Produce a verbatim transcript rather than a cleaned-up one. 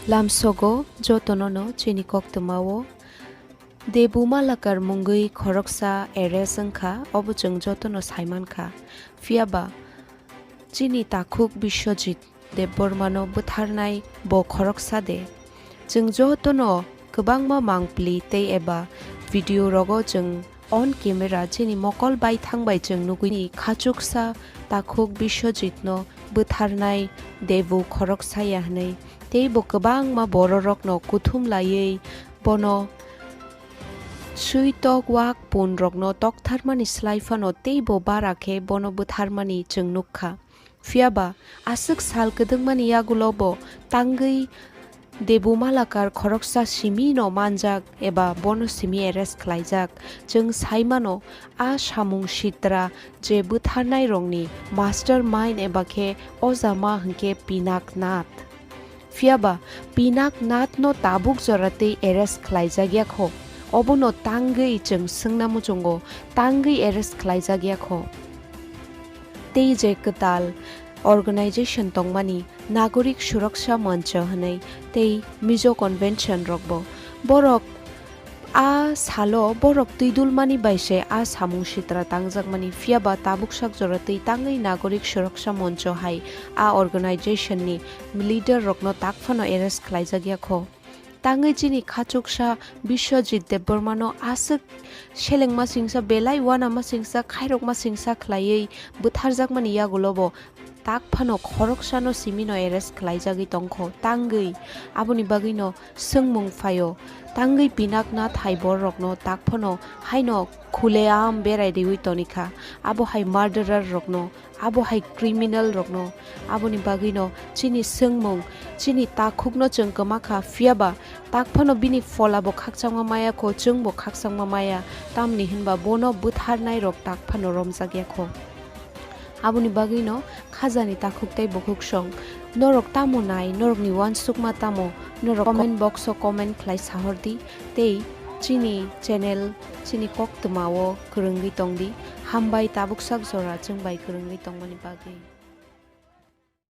Lamsogo jotono no chini koktwmao Debu Malakar mungwi khoroksa arrest wngkha, obo chwng jotono saimankha. Phiyaba chini takhuk Biswajit Debbarmano bwtharnai bo khoroksa de. Chwng jotono kwbangma mangpili tei eba video rogo chwng on camera chini mokol baithang bai chwng nugwi khachuksa takhuk Biswajitno bwtharnai Debu khoroksa ya hwnwi. Tei bo kwbangma bororokno kuthum laiwi bono switok wak punrokno toktharmani slai phano tei bo bara khe bono bwtharmani chwng nukha. Phiyaba aswk sal kwdwkmani yagulo bo tangwi Debu Malakar khoroksa simi no manjak eba bono simi arrest khlaijak. Chwng saimano a samung sitra je bwtharnairokni mastermind eba khe ojama hwnkhe Pinak Nath. Phiyaba Pinak Nathno tabuk jora tei arrest khlaijak ya kho? Obono tangwi chwng swngna muchungo, tangwi arrest khlaijak ya kho? Tei je kwtal organization tongmani Nagorik Suraksha Mancha hwnwi tei Mizo Convention rokbo. Borok a salo borok twidulmani bai se a samung sitra tangjakmani, phiyaba tabuk sak jora twi tangwi Nagorik Suraksha Mancha hai a organization ni leader rokno tak phano arrest khlaijak ya kho. Tangwi chini khachuksa Biswajit Debbarmano aswk selengma singsa belai uanama singsa khairokma singsa khlaiwi bwtharjakmani yagulobo tak phano khoroksano simino arrest khlaijagwi tongkho. Tangwi aboni bagwino swngmung phaio, tangwi Pinak Nath hai bororokno tak phano haino khuleam berai riwi tonikha, abo hai murderer rokno, abo hai criminal rokno. Aboni bagwino chini swngmung, chini takhukno chwng kwma kha, phiyaba tak phano bini phola bo khakchangma maya kho, chwng bo khakchangma maya, tamni hinba bono bwtharnai rok tak phano romjak ya kho. Aboni bagwino khajani takhuk tei bukhuk song, norok tamo nai, norokni uansukma tamo, norok comment box o comment khlai sahordi tei chini channel, chini koktwmao kwrwngwi tongdi. Hambai tabuk sak jora chwng bai kwrwngwi tongmani bagwi.